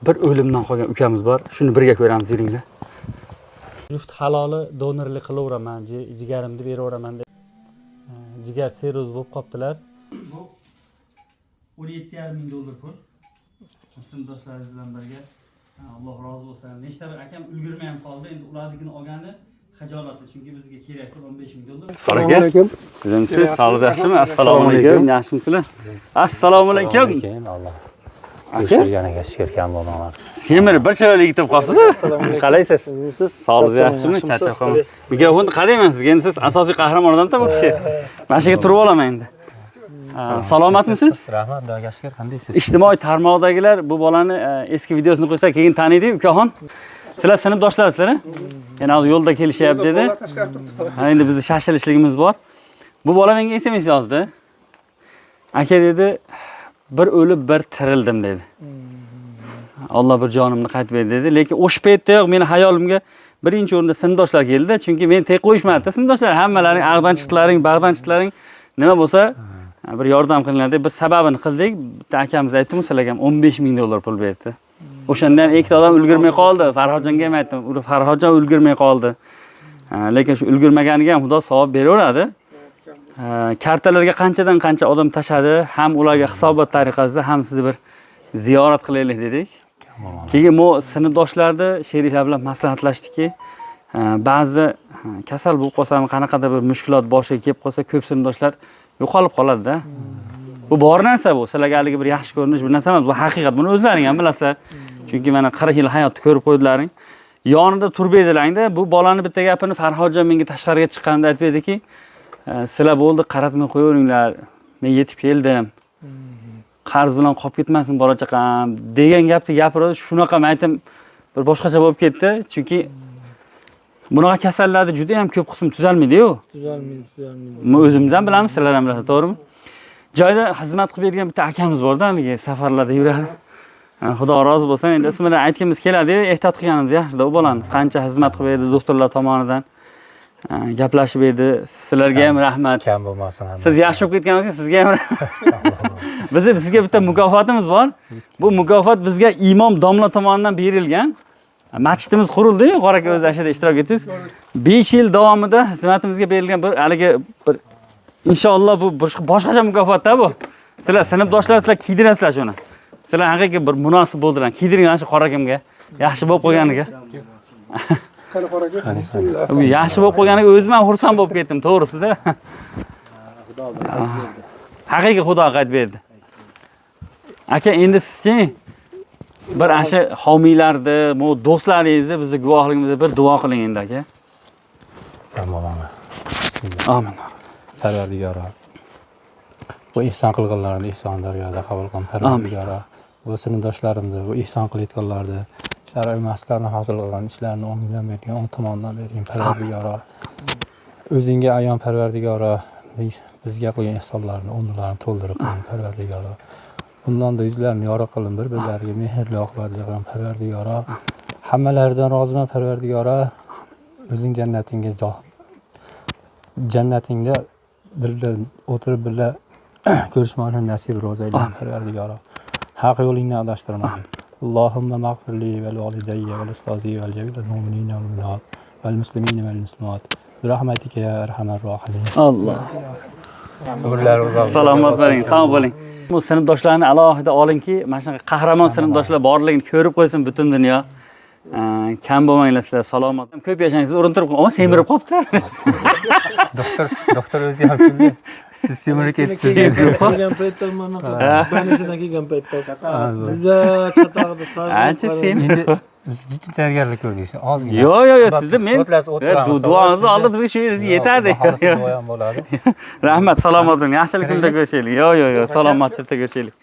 Bir o'limdan qolgan ukamiz bor. Shuni birga ko'ramiz, yuringlar. Juft haloli donorlik qilaveraman, jigarimni beraveraman deb. Jigar sirroz bo'lib qolibdilar. Bu 17,5 ming dollar pul. Sinfdoshlaringiz bilan birga Alloh rozi bo'lsin. Nechta bir akam ulgurmay ham qoldi. Endi ularnikini olgani xijolatli, chunki bizga kerak pul 15 ming dollar. Assalomu alaykum. Siz sog'liq yaxshimi? Assalomu alaykum. Yaxshimisizlar? Assalomu alaykum. Alloh Aka, ko'rishtirganiga shukur, kam bo'lmanglar. Semir bir chiroyli yigit bo'lib qolibsiz. Assalomu alaykum. Qalaysiz? Siz Sog'liq yaxshimi? Charchab qolmang. Mikrofonni qarayman sizga. Endi siz asosiy qahramon odamda bu kishi. Mana shu yerga turib olaman endi. Salomatmisiz? Rahmat, Xudoga shukur. Qandaysiz? Ijtimoiy tarmoqdagilar bu bolani eski videosini qo'ysa keyin taniydi ukaxon. Sizlar sinfdoshlarsizlar, a? Yana hozir yo'lda kelishyapti dedi. Ha, endi bizni shoshilishligimiz bor. Bu bola menga SMS yozdi. Aka dedi, bir o'lib bir tirildim dedi. Alloh bir jonimni qaytib berdi dedi. Lekin o'sha paytdayoq meni hayolimga birinchi o'rinda sinfdoshlar keldi. Chunki men tek qo'yishmadi sinfdoshlar, hammalaring ag'dan chiqdilaring, bag'dan chiqdilaring. Nima bo'lsa bir yordam qilinglar deb bir sababini qildik. Bitta akamiz aytdim, sizlarga ham 15 ming dollar pul berdi. O'shanda ham ikkita odam ulgurmay qoldi. Farhodjonga ham aytdim, Farhodjon ulgurmay qoldi. Lekin shu ulgurmaganiga ham Xudo savob beraveradi. Kartalarga qanchadan qancha odam tashadi, ham ularga hisobot tariqasida ham sizni bir ziyorat qilaylik dedik. Keyin bu sinfdoshlarni sheriklar bilan maslahatlashdikki, ba'zi kasal bo'lib qolsam, qanaqadir bir mushkulot boshiga kelib qolsa, ko'p sinfdoshlar yo'qolib qoladi-da. Bu bor narsa bu. Sizlarga haligi bir yaxshi ko'rinish bir narsa emas, bu haqiqat. Buni o'zlaring ham bilasizlar. Chunki mana 40 yil hayotni ko'rib qo'ydilaring. Yonida turib edilaringda, bu bolani bitta gapini Farhodjon menga tashqariga chiqqanda aytib ediki, sizlar bo'ldi qaratmay qo'yaveringlar. Men yetib keldim. Qarz bilan qolib ketmasin bola chaqam degan gapni gapiradi. Shunaqa men aytdim, bir boshqacha bo'lib ketdi. Chunki bunaqa kasallarda juda ham ko'p qism tuzalmaydi-yu. Tuzalmaydi, tuzalmaydi. O'zimiz ham bilamiz, sizlar ham bilasiz, to'g'rimi? Joyda xizmat qilib bergan bitta akamiz borda, haligi safarlarda yuradi. Xudo rozi bo'lsin. Endi ismidan aytgimiz keladi, ehtiyot qilganimiz yaxshida u bolani. Qancha xizmat qilib berdi doktorlar tomonidan. Gaplashib edi. Sizlarga ham rahmat. Kam bo'lmasin hammasi. Siz yaxshi bo'lib ketganingizga sizga ham rahmat. Bizni sizga bitta mukofotimiz bor. Bu mukofot bizga imom domla tomonidan berilgan. Masjidimiz qurildi-yu, Qora aka o'zi ashada ishtirok etdingiz. 5 yil davomida xizmatimizga berilgan bir haligi bir inshaalloh bu boshqacha mukofotda bu. Sizlar sinfdoshlar, sizlar kiydirasizlar shuni. Sizlar haqiqiy bir munosib bo'ldilar. Kiydiringlar shu Qora akamga. Yaxshi bo'lib qolganiga. Qani Qora aka? Bu yaxshi bo'lib qolganiga o'zim ham xursand bo'lib ketdim, to'g'risida. Haqiqiy Xudo qaytib berdi. Aka, endi sizchi bir ana homiylarni, bu do'stlaringizni bizni guvohligimizda bir duo qiling endi aka. Kam bo'lmanglar. Bismillah. Amin. Parvardigoro. Bu ihson qilganlarni ihson dargohida qabul qil, Parvardigoro. Bu sinfdoshlarimni, bu ihson qilayotganlarni, shar'iy maqsadlarni hosil qilgan ishlarini o'ngidan bergin, o'ng tomondan bergin, Parvardigoro. O'zingga ayon Parvardigoro, bizga qilgan ihsonlarni o'rnilarini to'ldirib qo'ying, Parvardigoro. Bundan da yuzlarini yorug' qilin, bir-birlariga mehrli oqibatli qilin, Parvardigoro. Hammalaridan roziman, Parvardigoro. O'zing jannatingga joh jannatingda birga o'tirib birga ko'rishmoqni nasib ro'za ayla, Parvardigoro. Haq yo'lingdan adashtirma. Allohumma mag'firli val validayya val ustozi val jami'il mu'minina wal mu'minat val muslimina wal muslimat. Bi rahmatika ya arhamar rohimin. Alloh. Umrlari uzoq. Salomat bo'ling, sog' bo'ling. Bu sinfdoshlarni alohida olingki, mana shunaqa qahramon sinfdoshlar borligini ko'rib qo'ysin butun dunyo. Kam bo'lmanglar sizlar, salomat. Ko'p yashang, siz urintirib, ammo semirib qolibdi. Doktor o'zi ham kuldi. Siz semirib ketibsiz dedi. Kelgan paytda mana больница dan kelgan paytda juda chatag'ida sariq. Ancha semir. Endi biz jiddiy tayyorgarlik ko'rdik. Ozgina. Yo'q, yo'q, yo'q, sizni men Suhbatlashib o'tiramiz. Duongizni oldi, bizga shu yeringiz yetadi. Yo'q, duo ham bo'ladi. Rahmat, salomat bo'ling. Yaxshilik kunda ko'rishaylik. Yo'q, yo'q, yo'q, salomatchilikda ko'rishaylik.